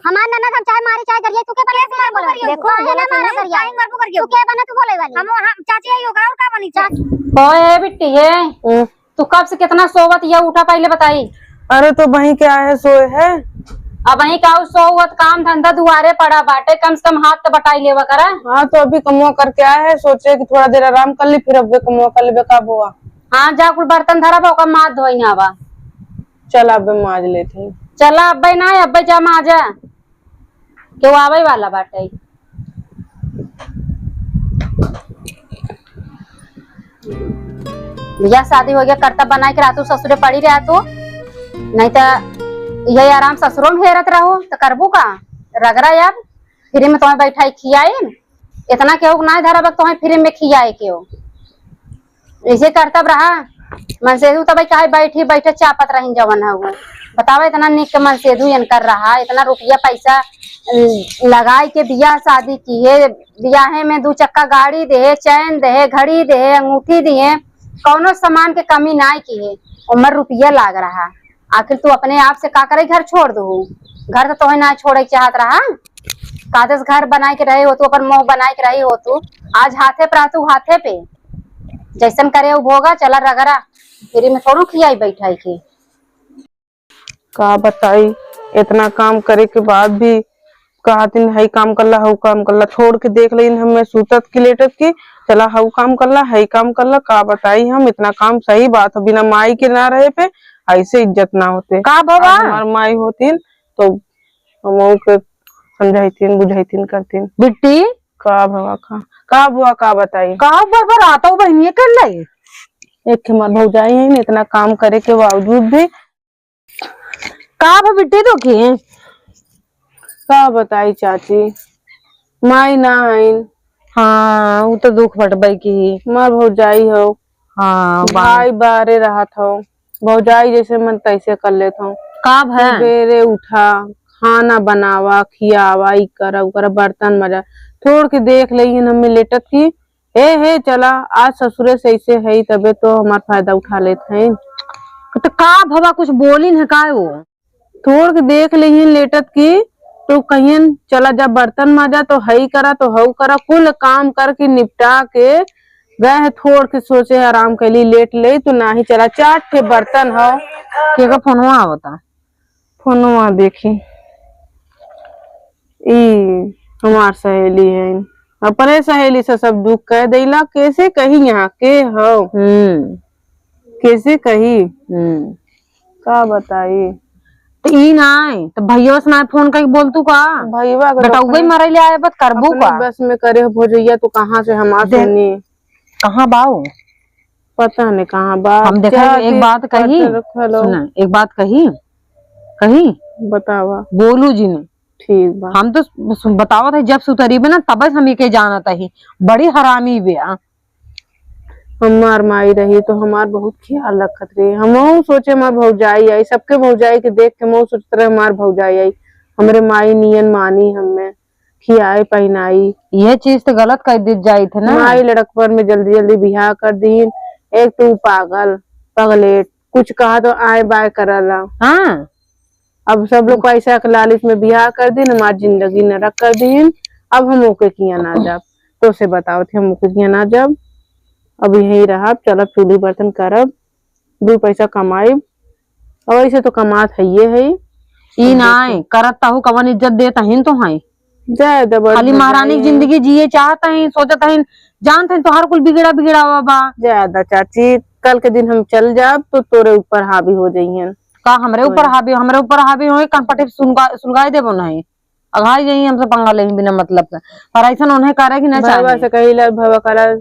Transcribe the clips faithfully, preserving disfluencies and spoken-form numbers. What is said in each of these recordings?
हमार ननद हम चाहे मारी चाहे गरिया, तू के बने? केस मारबो करियो। देखो, काहे ना मारा गरिया? काहे मारबो करियो? तू के बने तू बोले वाली? हम, हम चाची है, ओकरा और का बनी चाची? ओए, ए बिट्टी, ए। हम्म। तू कब से कितना सोवत या उठा पहिले बताई? अरे तो वही क्या है, सोए है। अब वही का सोवत, काम धंधा दुआरे पड़ा बाटे, कम से कम हाथ तो बटाई लेवा करा। हाँ तो अभी कमवा करके आए है, सोचे कि थोड़ा देर आराम कर ली, फिर अब्बे कमवा कर लेबे का बोआ। हाँ जा कुल बर्तन धरा बा, ओकर माज धोई आवा। चल अब्बे माज लेत ही। चला अब्बे ना, अब्बे जा माजा। केहू आवे वाला बाटे। बियाह शादी हो गया, करतब बनाए के रहतू, ससुरे पड़ी रहतू, नहीं त यही आराम ससुरो में हेरत रहू, त करबू का? रगड़ा अब, फ्री में तोहे बैठाई खियाई, इतना केहू के नाई धरब, तोहे फ्री में खियाए केहू। ऐसे करतब रहा, मनसेधू तब काहे बैठी बैठे चापत रही जवन है वो। बतावा, इतना निक के मनसेधू इनकर रहा, इतना रुपया पैसा, अम, लगाई के बियाह शादी किहे, बियाहे में दू चक्का गाड़ी देहे, चैन देहे, घड़ी देहे, अंगूठी दिहे, कौनो सामान के कमी नाई किहे, ओमर रुपया लाग रहा। आखिर तू अपने आप से का करे घर छोड़ दू? घर तो तोहे ना छोड़े के चाहत रहा, कादे से घर बनाए के रहे हो तू, अपन मोह बनाए के रहे हो तू। आज हाथे पे रह तू, हाथे पे जैसन करे उ भोगा, चला रगड़ा, फ्री में थोड़ो खियाई बैठाई के। का बताई, इतना काम करे के बाद भी कहतिन, "हई काम कर ला, हऊ काम कर ला।" छोड़ के देख लेइन हमें सूतत की लेटत की, "चला हऊ काम कर ला, हई काम कर ला।" का बताई हम, इतना काम, सही बात है, बिना माई के ना रहे पे ऐसे इज्जत ना होते। का भवा? आज हमार माई होतिन तो हम ओके समझाइतिन, बुझाइतिन करतिन। बिट्टी? का भवा का? का बुआ का बताई? का बरबरात हो बहिनिया कर ले? एक हमार भौजाई है, इतना काम करे के बावजूद भी। का भा बिट्टी तोके? का बताई चाची, माई ना हईन। हाँ, उ तो दुख बटबे की। हमार भौजाई हो। हाँ, बा- भाई बाहरे रहत हो। भौजाई जैसे मन तैसे कर लेत हो। का भा? सुबेरे उठा, खाना बनावा, खियावा, ई करा, उ करा, बर्तन मजा। थोड़ के देख लेइहन हमें लेटत की, "हे, हे, चला, आज ससुरे से ऐसे है, तबे तो हमार फायदा उठा लेत हैं।" तो का भवा, कुछ बोलिन है का वो? थोड़ के देख लेइहन लेटत की, तो कहियन, "चला जा, बर्तन माजा, तो हई करा, तो हऊ करा।" कुल काम करके निपटा के गए हैं, थोड़ के सोचे, "आराम कैली, लेट ले।" तो नाही चला, चार ठे बर्तन हो। के का फोनवा आवता? फोनवा देखी, ई हमार सहेली है, अपने सहेली से सब दुख कह देला। कैसे कही यहाँ के हो? हम्म। कैसे कही? हम्म। का बताई? तो ई नाय, तो भैया से नाय फोन करके बोल तू का? भैया के बेटा, अपने, उबे मरे ले आए बत करबू अपने का? बस में करे हो भौजैया, तो कहाँ से हमार दे-, सुनी? कहाँ बा उ? पता नहीं कहाँ बा। हम देखा, एक बात कही, सुना, एक बात कही, कही? बतावा। बोलू जी ने। ठीक बा। हम तो सु-, बतावत है, जब सुतरी बे ना, तबे से हम एके जानत ही, बड़ी हरामी बे। हमार माई रही तो हमार बहुत ख्याल रखत रही। हमहू सोचे हमार भौजाई आई, सबके भौजाई के देख के हमहू सोचत रहे हमार भौजाई आई, हमरे माई नियन मानी हमें, खियाई पहिनाई। ये चीज तो गलत कर दी जाई थे ना। माई लड़कपन में जल्दी जल्दी बियाह कर दीन। एक तो उ पागल, पगलेट, कुछ कहा तो आए बाय करला। हाँ। अब सब लोग पैसा के लालच में बियाह कर दीन, हमार जिंदगी नरक कर दीन। अब हम ओके किया ना जाब, तो से बताओ थे, हम ओके किया ना जाब। अब यहीं रहब, चलब चूल्ही बर्तन करब, दू पैसा कमाइब। अब ऐसे तो कमात हइये है। ई नाय करत तहु कवन इज्जत देत हइन तो हैं। जाए द बड़ खाली भौजाई महारानी की है। जिंदगी जिए चाहत हइन, सोचत हइन, जानत हइन तोहार कुल बिगड़ा बिगड़ा हुआ बा। जाए द चाची, कल के दिन हम चल जाब तो तोरे ऊपर हावी हो जइहन। का हमरे ऊपर हावी, हमरे ऊपर हावी होई, कनपटी सुलगा-, सुलगाई देबो नहीं। अघाई जइहन हमसे पंगा लेही बिना मतलब से। पर ऐसन उन्हें करे कि ना भैया चाहे। से कही ला, भैया करा,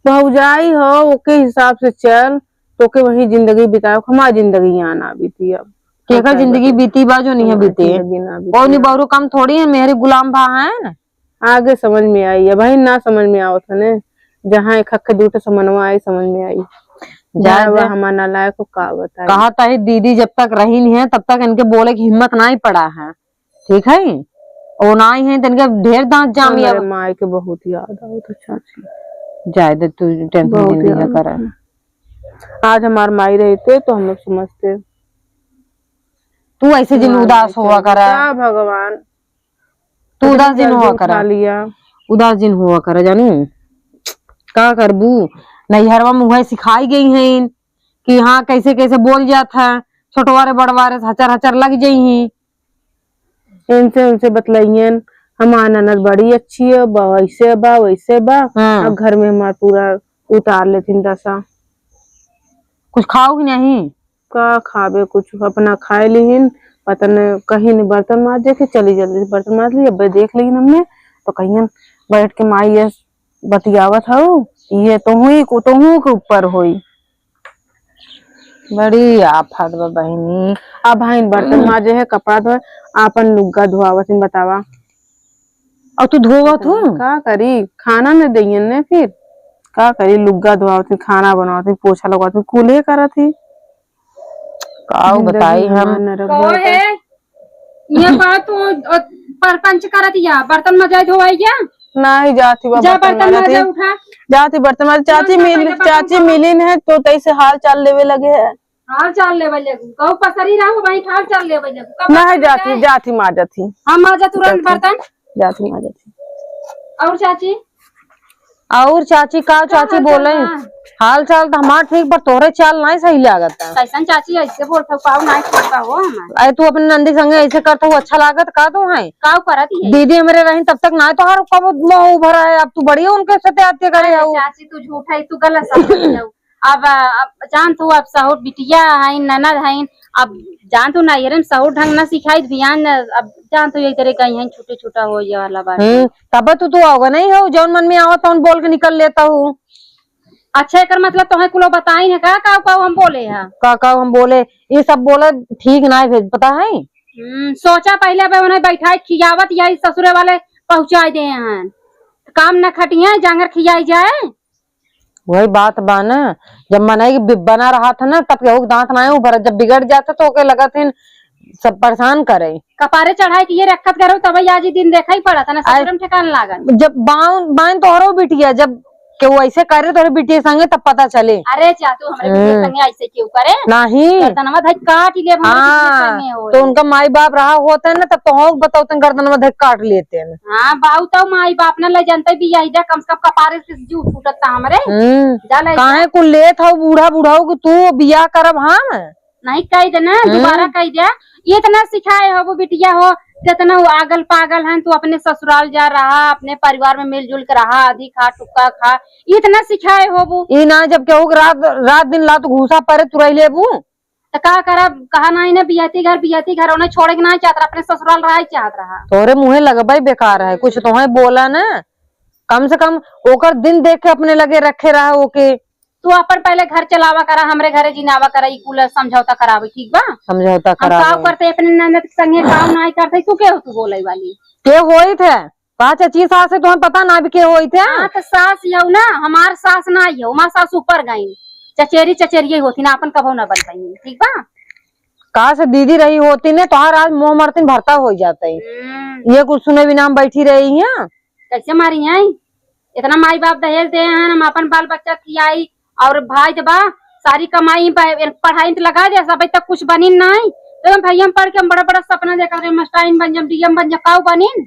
भौजाई हो, ओके हिसाब से चल, तोके वही जिंदगी बिताओ, हमार जिंदगी यहाँ ना बीती अब। केकर जिंदगी बीती बा जो नहीं हाँ, बीती? जिंदगी ना बीती कोई नहीं अब। बहुरू कम थोड़ी है, मेहरी गुलाम भा है ना। आगे समझ में आई, अबहिन ना समझ में आवत है ने। जहाँ एक हक के दू ठे समनवा आई, समझ में आई। जाए जाए दे। हमार नालायक को का बताई। कहा ताही दीदी जब तक रही नहीं है, तब तक इनके बोले की हिम्मत ना ही पड़ा है। ठीक है, ओ ना ही है, तो इनके ढेर दांत जामी हमरे अब। माई के बहुत याद आवत है चाची। जाए दे, तू टेंशन बहुत जिन लिया याद करा। आवत है। आज हमार माई रहते तो हम लोग समझते। तू ऐसे जिन माई उदास रहते हुआ करा। का भगवान। उदास जिन जल्दी हुआ करा। उठा लिया। उदास जिन हुआ करा, जानू। का करबू? नैहरवा में उहे सिखाई गई हैं कि हाँ, कैसे कैसे बोल जात है, छोटवा रे बड़वा रे हचर हचर लग जइहीं। इनसे उनसे बतलाइयन, हमार ननद बड़ी अच्छी है, बा-, ऐसे बा, वैसे बा। हाँ। अब घर में हमार पूरा उतार लेथिन दशा। कुछ खाओ कि नहीं? का खाबे, कुछ अपना खाए लिहिन, पता न कहीं नहीं, बर्तन माजे के चली, जल्दी से बर्तन माज ली, अबे देख लिहिन हमने, तो कहियन बैठ के माई ये बतियावत हऊ, ये तो हुई को, तो हूँ के ऊपर होई। बड़ी आफत बा बहिनी। अब भाई बर्तन माजे है, कपड़ा धोए, आपन लुग्गा धोआवत है, बतावा। और तू धोवत हूँ? का करी, खाना न देइयन ने फिर, का करी, लुग्गा धोआवत ही, खाना बनावत ही, पोछा लगवावत ही, कुले करत ही। का जिंदगी बताई हम? हमार नरक कहो भर है, ये बात तो, अ, परपंच करत या, बर्तन मजाई धोवाई या? नाही जात ही बा, जा बर्तन बर्तन माजे, उठा। जात ही बर्तन माजे। चाची मिल, चाची मिलिन है तो तैसे हाल चाल लेवे लगे है। हाल चाल लेवे लगे, कहू पसरी रहो भाई, हाल चाल लेवे लगे। कब नाही जात ही, जात ही माजत ही। हम माजा तुरंत बर्तन। जात ही माजत ही। और चाची? और चाची का, चाची बोले? हाल चाल तो हमार ठीक, पर तोहरे चाल नाही सही लागत है। कैसन चाची ऐसे बोलत हो? काऊ नाही ठीक बा हो हमार। अरे तू अपने नंदी संगे ऐसे करत हो, अच्छा लागत का तू है? काऊ करत ही है? दीदी हमरे रही तब तक नाही तोहार कब मोह उभरा है, अब तू बड़ी उनके साथे आते करे हो। चाची तू झूठ है, तू गलत समझ रही हो। अब, अब जान तू, अब सहुर बिटिया हईन, ननद हईन, अब जान तू नैहरे में सहुर ढंग ना सिखाई बियान, अब जान तू एक तरह गई हईन, छुट्टी छुट्टा हो ये वाला बात। हम्म, तब तू, तू आओगा नहीं हो, जौन मन में आवा तौन बोल के निकल लेता हूँ। अच्छा, एकर मतलब तोहे कुलो बताई है का, का, का हम बोले हैं? का, का हम बोले, ये सब बोला ठीक ना है, पता है? हम्म, सोचा पहले अब उन्हें बैठाए खियावत यही ससुरे वाले पहुँचाए दे हैं, काम न खटिया जांगर खियाई जाए। वही बात बा ना, जब मनई बि-, बना रहत है ना, तब केहू के दांत नाहीं उभरत, जब बिगड़ जात है तो ओके लगत है सब परेशान करे। कपारे चढ़ाई के ये रखत करो, तब आज ही दिन देखा ही पड़त है ना, आय, ससुरे में ठिकान लागत। जब बाउन, बाइन तोहरो बिटिया, जब केहू ऐसे करे तोहरे बिटिया संगे, तब पता चले। अरे जा तू हमरे बिटिया हम्म। संगे ऐसे क्यों करे? नहीं। गर्दनवा धइ काट ले, हमरे बिटिया हाँ, संगे होए। तो उनका माई बाप रहा होता है ना, तब तो हम बताओ, तुम गर्दनवा धइ काट लेते हैं। हाँ, बाऊ तो माई बाप ना ले जानते बियाह, जा कम से कम कपारे से जीव फूटत था हमरे। हम्म। जा ले काहे जा। को लेत हऊ बूढ़ा बुढ़ाऊ कि तू बियाह करब हम? नहीं कह देना, हम्म। दोबारा कह दे। ये इतना सिखाए हो वो बिटिया हो, जितना वो आगल पागल हैं, तू अपने ससुराल जा रहा, अपने परिवार में मिलजुल के रहा, आधी खा टुक्का खा, ये इतना सिखाए हो वो। ई ना जब केहू के रात, रात दिन लात घूसा परे तुरई लेबू। त का करब, कहा नाही ना बियती घर, बियती घर, उन्हें छोड़े के नाही चाहत रहा, अपने ससुराल रहे चाहत रहा। तोरे मुँहे लगबई बेकार है, कुछ हम्म। तोहे बोला ना, कम से कम ओकर दिन देख के अपने लगे रखे रहा ओके। तू अपन पहले घर चलावा करा, हमरे घरे जिनावा करा, ई कुल समझौता करावे, ठीक बा? समझौता हम करावे। काव करते अपने ननद के संगे, काव नाही करते, तू के हो तू बोले वाली? के होई थे? का चाची सास है, तुम्हें पता ना भी के होई थे? हाँ, तो सास यहू ना, हमार सास ना यहू, हमार सास ऊपर गई, चचेरी चचेरिये होती ना, अपन कभो ना बन पाई, ठीक बा? का से दीदी रही होती ने, तोहार आज मुँह मरतिन भरता हो जाता है। हम्म। ये कुछ सुने बिना हम बैठी रही हैं? कैसे मारी हैं? इतना माई बाप दहेज दे हैं, हम अपन बाल बच्चा खियाई, और भाई जब बा, सारी कमाई प-, पढ़ाई त लगा दे, अबे तक कुछ बनिन नाही। तो हम भैया हम पढ़ के हम बड़ा बड़ा सपना देखा रहे, मास्टराइन बन जाम, डीएम बन जाम, काऊ बनिन?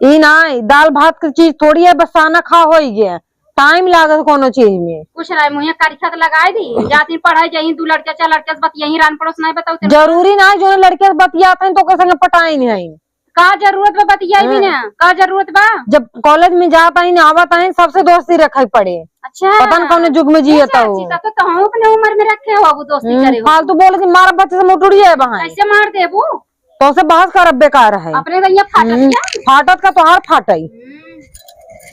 ई नाही, दाल भात के चीज थोड़ी है, बस साना खा होई गया, टाइम लागत कोनो चीज में। कुछ नाही, मुँहे करिखा त लगाई दी, जाती पढ़ाई जाई, दू लड़के चार लड़के से बतियाई, रान पड़ोस नाही बताऊ तेरे। जरूरी नाही, जो लड़के से बतियात हैं तो ओकर संगे पटाई नहीं। का जरूरत बा बतियाई भी हाँ। ना, का जरूरत बा? जब कॉलेज में जात आइन, आवत आइन, सबसे दोस्ती रखे पड़े। अच्छा। पता न कौन जुग में जियत हो। चाची, तब तो तोहू अपने उम्र में रखे हो, अब दोस्ती हम्म, करे हो। फालतू बोले थी, मारा बच्चे से मुँह टूट जाए बहाई। कैसे मार देबू? तो से बहस करब बेकार है। अपने तो ये फाटत हम्म, क्या? फाटत का तोहार फाटई। हम्म,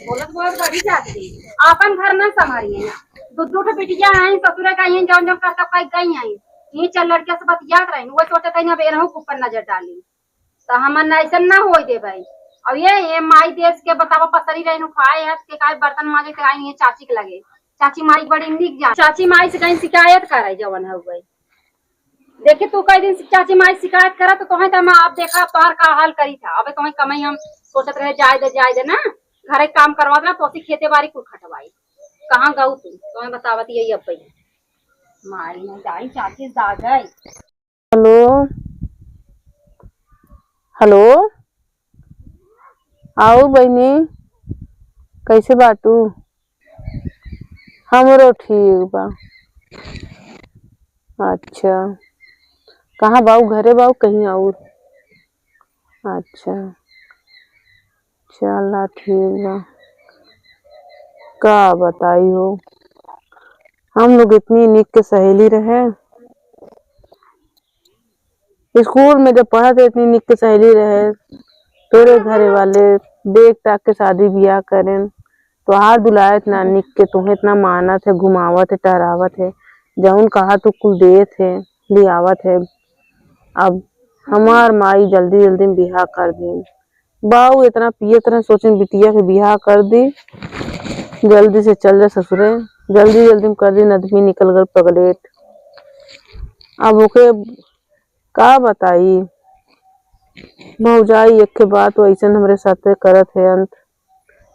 बोलत बोलत बड़ी जाती। आपन घर ना संभारी है ना। दो, दो ठो बिटिया हैं, ससुरे का हैं, जौन जौन करता पाई गई हैं। ये चार लड़किया से बतियात रही, वो सोचत है ना, अब एनहू के ऊपर नजर डाली। त हमन ऐसन ना होई देबै। अब ये, ये माई देश के बतावा पसरी रही नु खाए है, के काहे बर्तन माजे के आई ये चाची के लगे। चाची माई बड़ी निक जान। चाची माई से कहीं शिकायत करे जवन हो गई। देखे तू कई दिन से चाची माई शिकायत करा तो तोहे त हम आप देखा तोहर का हाल करी था। अबे तोहे कमाई हम सोचत रहे जाए दे, जाए दे ना। घरे काम करवा देना, तोसी खेते बारी कुल खटवाई। कहाँ गऊ तू? तोहे बतावत यही अब भाई। माई ना जाई चाची दागई। हेलो, हेलो, आऊ बहिनी, कैसे बाटू? हमरो ठीक बा। अच्छा, कहाँ बाऊ? घरे बाऊ कहीं और? अच्छा, चला ठीक बा। का बताई हो, हम लोग इतनी निक के सहेली रहे, स्कूल में जब पढ़त रहे इतनी निक के सहेली रहे, तोरे घरे वाले देख ताक के शादी बियाह करेन, तोहार दुलार इतना निक के, तोहे इतना मानत है, घुमावत है, टहरावत है, जौन कहा तू कुल देत है, लियावत है। अब हमार माई जल्दी जल्दी में बियाह कर दी। बाऊ इतना पियत रहे, सोचेन बिटिया के बियाह कर दी, जल्दी से चल जा ससुरे, जल्दी जल्दी में कर दी, आदमी निकल गल पगलेट। अब ओके का बताई भौजाई, एक के बात वैसन हमरे साथे करत है अंत।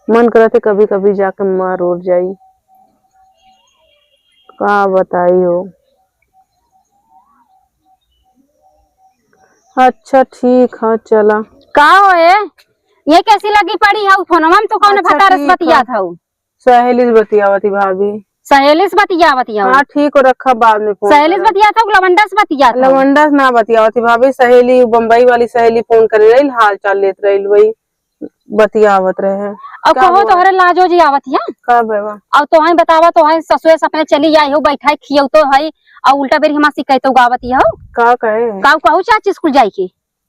मन करत है कभी कभी जाके मर उठ जाई। का बताई हो। अच्छा ठीक है, चला। का हो ए? ये कैसी लगी पड़ी है फोनवा में? तू कौन अच्छा, भतार से ठीक है। बतियात हऊ? सहेली से बतियावत ही भाभी। सहेली से बतियावत ही हऊ? हाँ ठीक हो, रखा, बाद में फोन सहेली से करब। बतियात हऊ, लवंडा से बतियात हऊ? लवंडा से ना बतियावत ही भाभी, सहेली बम्बई वाली सहेली फोन करे रही, हाल चाल लेत रही, वही बतियावत रहे। और का कहो बोल? तोहरे लाजो जी आवत है? का बाबा? और तोहई बतावा, तोहई ससुरे से अपने चली आई हो, बैठा है, खियौ तो है, और उल्टा बेरी हमार शिकायत उगावत हो। का कहे? का कहू चाची स्कूल जाई के?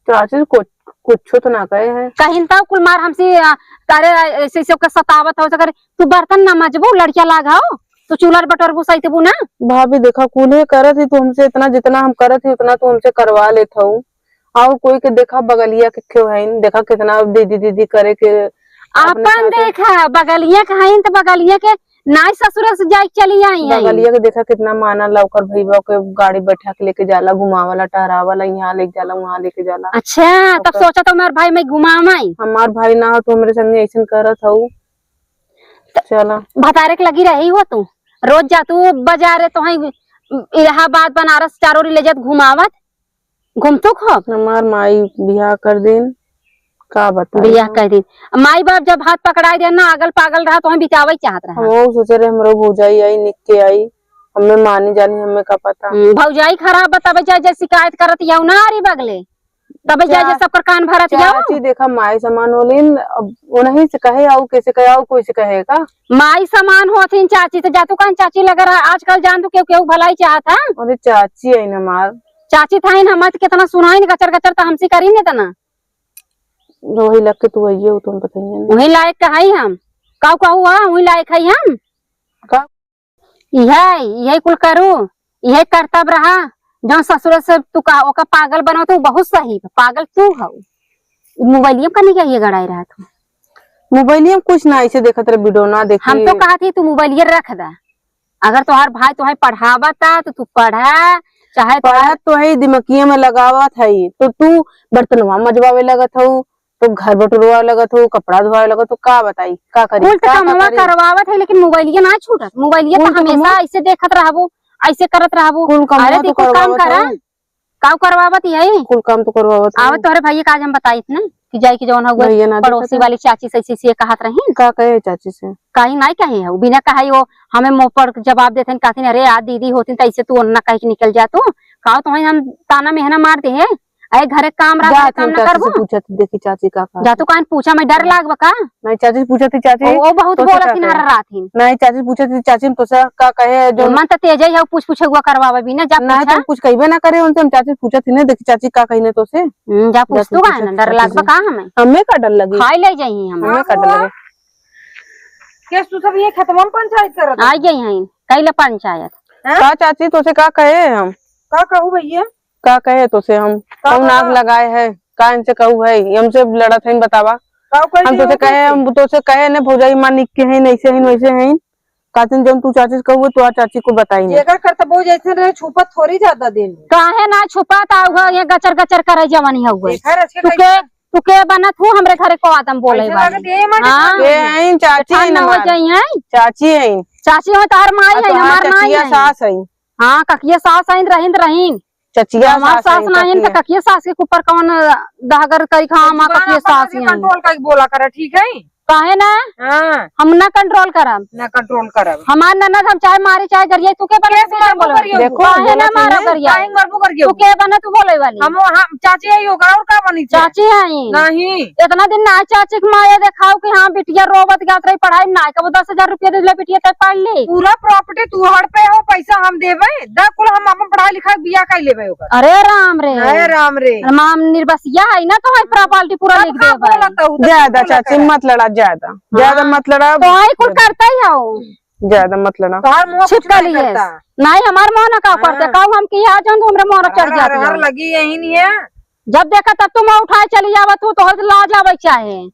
चाची कुछ, कुछो तो ना कहे है। कहिन तब कुल मार हमसे, आ, तारे ऐसे ऐसे ओके सतावत हो, करे तू बर्तन ना मजबू, लड़किया लाग हो, तू चूल्हा बटोरबू सैतबू ना। भाभी देखा कुल्हे करत ही तू हमसे, इतना जितना हम करत ही उतना तू हमसे करवा लेत हऊ। और कोई के देखा बगलिया के क्यों है, देखा कितना दीदी दीदी करे के अपने अपन साथे। देखा बगलिया के हईन त बगलिया के नाई ससुर से जाए के चली आई हैं। बगलिया के देखा कितना माना ला, ओकर भईवा के गाड़ी बैठा के लेके जाला, घुमावला, टहरावला, यहाँ लेके जाला, वहाँ लेके जाला। अच्छा, तब ओकर सोचा तो हमार भाई मैं घुमावाई। हमार भाई ना हो तो हमरे संगे ऐसन करत हऊ। त चला। भतारे के लगी रही हो तू, रोज जा तू बाजारे, तो है इलाहाबाद बनारस चारों ओरी ले जात घुमावत। घूमतू खूब। हमार माई बियाह कर दिन, का बताई बियाह हम? कर दिन। माई बाप जब हाथ पकड़ाई दे ना, अगल पागल रहा, तो हम बितावे चाहत रहा। हम वो सोचे रहे, हमरो भौजाई आई, निक के आई, हमें मानी जानी, हमें का पता। हम्म, भौजाई खराब बतावे जाए, जे शिकायत करत याऊ ना, अरे बगले, तबे जाए, जे चा-, सबकर कान भरत याऊ। चाची देखा, माई समान होलिन, अब उन्हीं से कहे, आऊ कैसे कहे, आऊ कोई से कहे का? माई समान होथिन चाची, तो जातू कान चाची लग रहा, आजकल जान तू केहू, केहू भलाई चाहत है? अरे चाची है ना हमार। चाची थाइन हमार त केतना सुनाइन गचर गचर त हमसे करी ने तना। वही लग के तू आइए हो, तुम बताइए ना। वही लायक का हई हम। काऊ कहू हा, वही लायक हई हम। का? इहे, इहे कुल करू, इहे करतब रहा। जौन ससुर से तू का, ओका पागल बनावत हऊ, बहुत सही बा, पागल तू हऊ। मोबाइलिया में कनी के ये गड़ाई रहत हऊ। मोबाइलिया में कुछ ना, ऐसे देखत रहे, वीडियो ना देखी। हम तो कहत ही तू मोबाइलिया रख दा। अगर तोहार भाई तोहे पढ़ावता तो तू पढ़ा, चाहे तोहार पढ़त तो है, दिमकिया में लगावत है, तो तू बर्तनवा मजवावे लगत हऊ, तो घर बटुरवा लगत हऊ, कपड़ा धोवावे लगत हऊ, का बताई, का करी, कुल तो का, का कमवा करी? करवावत है, लेकिन मोबाइलिया ना छूटत। मोबाइलिया तो कुल तो हमेशा कमवा ऐसे देखत रहबू, ऐसे करत रहबू। कुल कमवा अरे तो दी कुल काम करवावत करा। हऊ। काऊ करवावत यही? कुल काम तो करवावत हऊ। आवत तोहरे भैया का आज हम बताइत ना कि जाई कि जौन हऊ भैया ना पड़ोसी देखत है। वाली चाची से, से, से कहत रही। का कहे चाची से? कहीं नहीं कहे है, बिना कहे वो हमें मुंह पर जवाब देते हैं, कहती, "अरे यार दीदी होती तो ऐसे तू ओन्ना कह के निकल जा तू।" काऊ तो हम ताना मेहना मार दे है, अरे घरे काम रहा, घरे जात काम ही ना चाची से करबो? पूछत ही, देखी चाची का कहत जा ही। तू काहे पूछा, मैं डर लागबा का? नहीं, चाची से पूछत ही, चाची, ओ, ओ बहुत तोसे बोलत का ही ना कहे? रात ही। नहीं, चाची से पूछत ही, चाची, हम तोसे का कहे, जो मन त तेजे ही हो, पूछ पूछे हुआ करवावे भी ना, जा नहीं, पूछा। तो हम कुछ कहबे ना करे उनसे, हम चाची से पूछत ही ना, देखी चाची का कही ना तोसे। हम्म, जा जा पूछ तू तू काहे पूछत ना, ही डर चाची लागबा से। का हमें? हमें का डर लगी? खाई ले जाई हमें। हमें का डर लगे? के तू सब ये खेतवा में पंचायत करत आ गई हैं, कैला पंचायत। हैं? का चाची, तोसे का कहे हम? का कहू भैया? का कहे तोसे हम? का कौन आग कहा? लगाए है? का इनसे कहू है? ये हमसे लड़त है, बतावा। का कह हम दिया तोसे हो कहे, कैसे? हम तोसे कहे ने भौजाई मानिक के हैं, ऐसे हैं, वैसे हैं। कातिन जौन तू चाची से कहू, तो आ चाची को बताई नहीं। जेकर करतबो जैसे रहे, छुपत थोड़ी ज्यादा दिन। काहे ना छुपत, आ हुआ ये गचर गचर करे जवानी हुआ। देखा रच के तू के, कैसे? तू के बनत हूँ हमरे घरे को आदम बोले ऐसे वाली। लगत ये मन हाँ। के ये हैं, चाची जेठान हैं ना हो हमार। जाई हैं। चाची हैं। चाची हो तोहर माई तो है, तोहार हमार माई चचिया है। सास हैं। हाँ, ककिया सास आइन रहीन त रहीन। चचिया हमार सास सास आई, ना आइन, त ककिया। ककिया सास के ऊपर कौन दहगर करी, खा, हमार जुबान ककिया अपन सास से ही आई। Control करके बोला करा, ठीक है? काहे ना? हाँ। हम ना control करब। ना control करब। हमार ननद हम चाहे मारी, चाहे गरियाई, तू के बने केस तू मारबो बोले? करियो। देखो, काहे ना बोलत मारब है। गरियाई? काहे मारबो करियो? तू के बने तू बोले वाली? हम, हम चाची है, ओकरा और का बनी छे? चाची है। नहीं। इतना दिन ना चाची के माया देखाओ कि हाँ, बिटिया रोवत गात रही, पढ़ाई ना, कबो दस हजार रुपया दे ले, बिटिया तय पढ़ ले। पूरा property तू हड़ पे हो, पैसा हम देबे, द कुल हम अपन पढ़ाई लिखाई बियाह कर लेबे ओकर। अरे राम रे। अरे राम रे। हम निर्बसिया है ना, तो है property पूरा तब लिख का देबे। बोलत हूँ, तब ज्यादा बोलत चाची है। मत लड़ा, ज्यादा। ज्यादा हाँ। मत लड़ा। तो आई कुल करता ही हो। ज्यादा मत लड़ा। तोहार मुंह छिप कुछ कर नहीं लिए। करता। नहीं, हमार मुंह ना का हाँ। करते, कहू हम कि आ जाऊं तो हमरे मुंह ना चढ़ हर, हर, जाती हर है। लगी यही नहीं है। जब देखा तब तुम उठाए चली आवत हो, तो हर लाज आवे चाहे।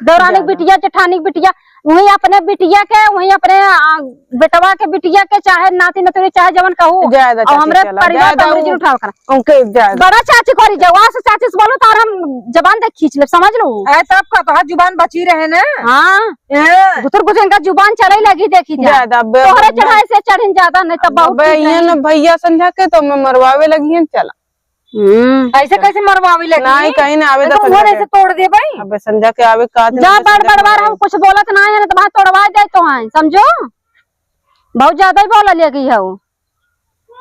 देवरानी के बिटिया, जेठानी के बिटिया, वही अपने बिटिया के, वही अपने, आ, बेटवा के बिटिया के, चाहे नाती नतुनी, चाहे जवन कहू, ज्यादा और चाची हमरे चला, परिवार ज्यादा पर वो उंगली उठाओ करा। उनके ज्यादा। बड़ा चाची करी जाओ, वहाँ से चाची से बोलो तो और हम जबान देख खींच ले, समझ लो। ए, तब का तोहार जुबान बची रहे ना। हाँ। ए। गुथुर गुथुर इनका जुबान चले लगी, देखी जा। ज्यादा बे-, तोहरे बे-, चढ़ाई से चढ़िन ज्यादा, नहीं तब बहुत अबे ठीक ये रही। ना भैया संझा के तो मैं मरवावे लगी है, चला। हम्म। ऐसे कैसे मरवावे लगी? नहीं, कहीं ना आवे तो तो संझा उन्होंने के। से तोड़ दे भाई। अबे संझा के आवे का दिन जा, ऐसे बड़ संझा बड़ बार के हम कुछ बोलत ना है ना, तो वहाँ तोड़वा जाए तो हैं, समझो। बहुत ज्यादा ही बोला लगी है वो।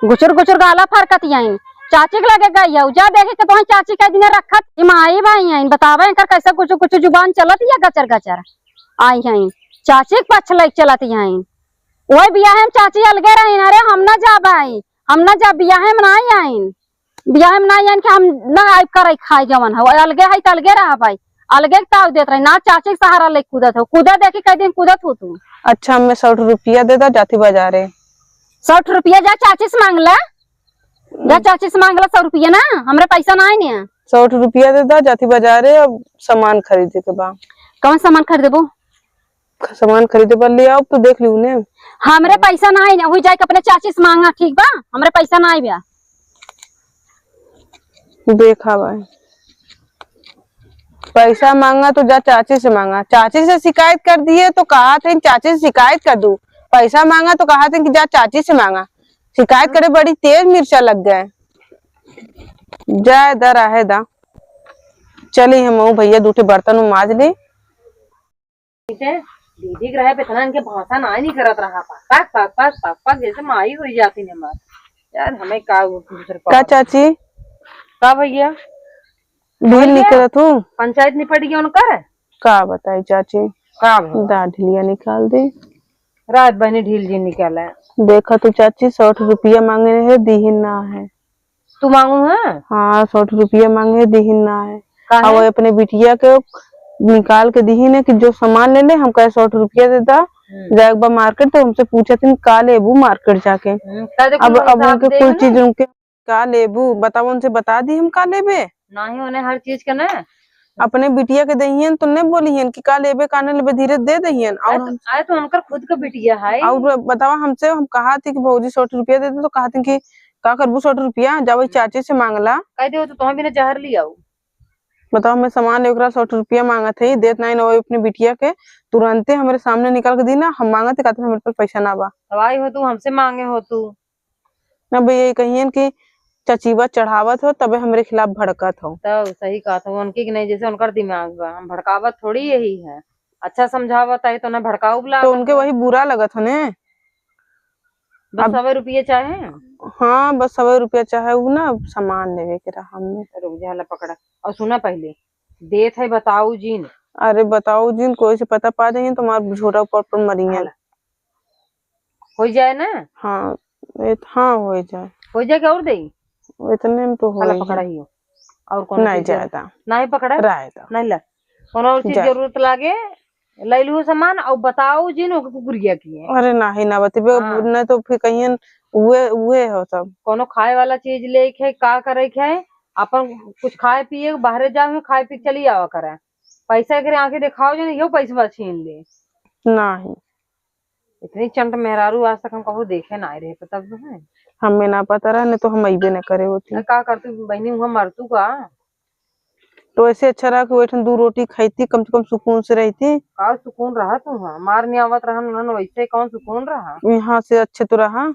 गुचुर गुचुर गाला फरकत यहीं। चाची के लगे गई है, जा देखे के तोहई चाची के दिने रखत। ई माई भाई हैं, बतावे एकर कैसे गुचुर गुचुर जुबान चलत या गचर गचर। आई हैं, चाची के पक्ष लइके चलत यहीं। ओए बियाहे में चाची अलगे रही ना रे, हम ना जा भाई, हम ना जा बियाहे में ना आई। बियाहे में ना आई कि हम ना आइब करे खाए जवन हो, अलगे है त अलगे रहा भाई। अलगे ताव देत रही ना, चाची के सहारा ले कूदत हो, कूदा देखी कई दिन कूदत हो तू। अच्छा, हमें सौ रुपया दे दा, जाती बाजारे। सौ रुपया जा चाची से मांग ले, जा हम्म। चाची से मांग ले सौ रुपया ना, हमरे पैसा ना आई ने। सौ रुपया दे दा, जाती बाजारे, अब सामान खरीदे के बा। कौन सामान खरीदबो? सामान खरीदे बर ले आओ, तो देख लियो ने। हमरे पैसा ना आई ना, हुई जाए के अपने चाची से मांगा, ठीक बा? हमरे पैसा ना आई बा। देखा भाई, पैसा मांगा तो जा चाची से मांगा। चाची से शिकायत कर दिए तो कहा थे चाची से शिकायत कर दू। पैसा मांगा तो कहा थे कि जा चाची से मांगा। शिकायत करे बड़ी तेज मिर्चा लग गए। जाए दा, रहे दा। चली हम भैया दू ठे बर्तन माज ली। ठीक है, दीदी के रहे पे इतना इनके भाषा ना नहीं करत रहा। पक, पक, पक, पक, पक, पक, जैसे माई हुई जाती ने हमार। यार, हमें का वो दूसरे का पास। चाची? का भैया? ढील भैया, निकलत हूँ। पंचायत निपट गया उनकर? का बताई चाची? का भला? दा ढीलिया निकाल दे। रात बहनी ढील जी निकाले। देखा तू चाची, सौ रुपया मांगे रहे, दीहिन ना है। तू मांगू है? हाँ, सौ रुपया मांगे, दीहिन ना है। काहे? अब वो अपने बिटिया के निकाल के दीहिन है कि जो सामान ले ले, हम कहे सौ रुपया दे दा, हम्म। जाए एक बार मार्केट तो हमसे पूछत हिन का लेबू मार्केट जाके। हम्म, कह दे अब, कुल अब हिसाब उनके दे कुल ना। चीज उनके का लेबू बताओ, उनसे बता दी हम का लेबे। नाही, उन्हें हर चीज के ना। अपने बिटिया के दहियन तो नहीं बोलियन कि का लेबे का नहीं लेबे, धीरे दे दहियन। और आए तो, हम आए तो उनकर खुद का बिटिया है। और बतावा हमसे, हम कहा थी कि भौजी सौ रुपया दे दे, तो कहा थी कि का करबू सौ रुपया, जाओ ई चाची से मांगला। कह दे तो तुम्हें बिना जहर ले आओ। बताओ, हमें सामान ओकरा सौ रुपया मांगत है, देत नहीं ना, वो अपने बिटिया के तुरंते हमारे सामने निकाल के दी ना, हम मांगत है, कहते हमरे पास पैसा ना बा। तब आई हो तू, हमसे मांगे हो तू। ना भैया, ये कहियन कि चचीबा चढ़ावत हो, तबे हमरे खिलाफ भड़कत हो। तब सही कहत हो, उनकी कि नहीं, जैसे उनकर दिमाग बा, हम भड़कावत थोड़ी यही है। अच्छा समझावत आई तो ना भड़काऊ बुला तो उनके वही बुरा लगत हो ने। बस अब सवे रुपये चाहे? हाँ, बस सवे रुपया चाहे, उ ना सामान लेवे के रहा हमने। रुक जा, ला पकड़ा। और सुना पहले, देत है बताऊ जिन। अरे बताऊ जिन, कोई से पता पा जाइए तो हमार झोरा ऊपर पर मरियन। हाला। हो जाए ना? हाँ, ए, हाँ, हो जाए। हो जाए कि और देई? इतने में तो हो हाला, ही पकड़ा जाए। ही हो। और कौनो नहीं चीज जाए? ज्यादा। नहीं पकड़ा? रहे दा। नहीं ला। कौनो और चीज जाए। जरूरत लागे, ले लू सामान और बताऊ जिन ओके कुकुरिया की है। अरे नहीं ना बतिबे, हाँ। नहीं तो फिर कहियन उहे, उहे हो सब। कौनो खाए वाला चीज लेके का करे के है, अपन कुछ खाए पिए, बाहरे जाओ, खाए पी के चली आवा करे। पैसा एकरे आगे देखाओ जो यो पैसवा छीन ले। नहीं। इतनी चंट मेहरारू आज तक हम कबो देखे ना आए रहे, पता तो है। हमें ना पता रहा, नहीं तो हम अइबे ना करे होती। अरे का करतू बहनी, वहाँ मरतू का? तो ऐसे अच्छा रहा कि वो एक ठन दू रोटी खाई थी, कम से कम सुकून से रही थी। का सुकून रहा तू? हाँ, मार नहीं आवत रहा, उन्होंने वैसे कौन सुकून रहा? यहाँ से अच्छे तो रहा।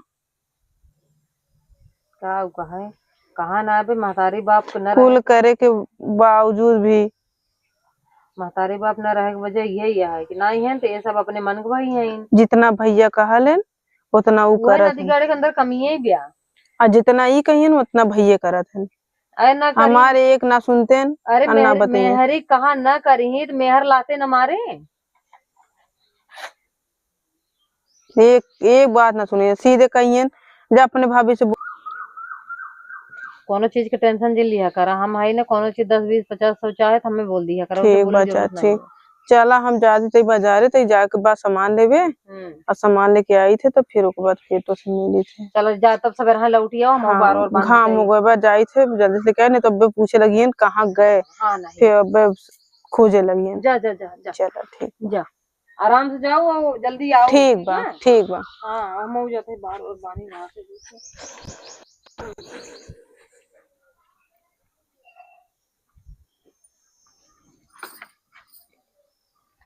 का उ कहे, कहाँ ना आवे, महतारी बाप के न कुल रहे। करे के बावजूद भी। महतारी बाप न रहे के वजह यही है कि ना ही है, तो ये सब अपने मन के भाई हैं। जितना भैया कहलेन, उतना उ वही करत नदी हैं। गाड़े के अंदर कमिये ही ब्या। आ जितना ई कहियन, उतना भैया करत हैं। अरे ना करी। हमारे एक ना सुनते हैं, अरे और ना मेहर-, बतिये। मेहरी कहाँ ना करी, तो मेहर लाते न मारे। एक, एक बात ना सुने, सीधे कहियन, जा अपने भाभी से बो-, कोनो चीज के tension जिन लिया करा, हम हई ना, कोनो चीज दस, बीस, पचास, सौ चाहे तो हमें बोल दिया करा, उसे ठीक बोले बा जरूरत नहीं चाची। है। चला, हम जाती तई बाजारे, तई जाके बा सामान लेबे, हम्म। और सामान लेके आई थे, तो फिर ओके बाद फिर तो से मिली थे। चला, जा तब सवेरे यहाँ लौटी आओ, हम हाँ, बार और बांध घाम देते हो हैं। गए बा, जाई थे, जल्दी से कहे, नहीं तो अब्बे पूछे लगियन, "कहाँ गए?" हाँ, नहीं। फिर अब्बे खोजे लगियन। जा, जा, जा, जा। चला, ठीक बा। जा। आराम से जाओ और जल्दी आओ, ठीक ठीक बा, है? ठीक बा। हाँ, हम हो जाते हैं बार और बानी वहाँ से दूसरे।